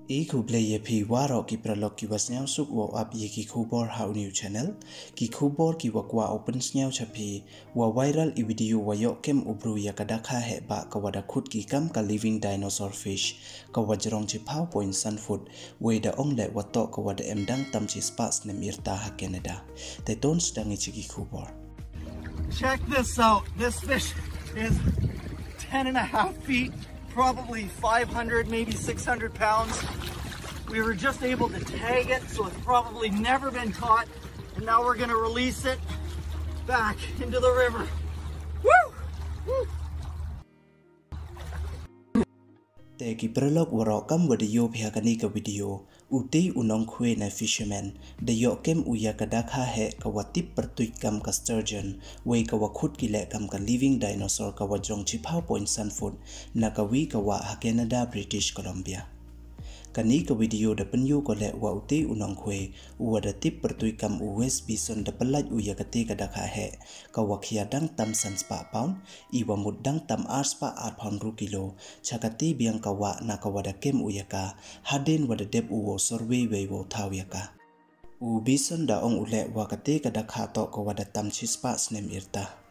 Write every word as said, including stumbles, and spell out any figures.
I khublei ya phi waroh ki paralok ki wa sniawsuk wow ap ya ki khubor ha u new channel. Ki khubor ki wa kwah u pynsniaw cha phi, wa viral i video wa yoh kem u bru ya ka dakha heh bah ka wa da khut ki kam ka living dinosaur fish, ka wa jrong chiphaw point san foot, wei da ong le wa toh ka wa da em dang tam chispah snem yrta ha Canada. Te ton sdang i chi ki khubor. Check this out. This fish is ten and a half feet, probably five hundred, maybe six hundred pounds. We were just able to tag it, so it's probably never been caught. And now we're gonna release it back into the river. Woo! Woo! Te ki paralok waroh, kam wa da yoh phi ha kani ka video, u tei u nongkhwe na fisherman da yoh kem u ya ka dakha heh ka wa tip pyrtuit kam ka sturgeon, wei ka wa khut ki le kam ka living dinosaur ka wa jrong chiphaw point san foot, na ka wi ka wah ha Canada, British Columbia. Kani ka video da pynyoo ko le wa u tei u nongkhwe u wa da tip pyrtuit kam u West Bison da pyllait u ya ka tei ka dakha heh ka wa khia dang tam san spah pound, i wa mut dang tam ar spah ar pound ru kilo, cha ka tei biang ka wah na ka wa da kem u ya ka, hadien wa da dep u wow survey wei wow thaw ya ka. U Bison da ong u le wa ka tei ka dakha toh ka wa da tam chispah snem yrta.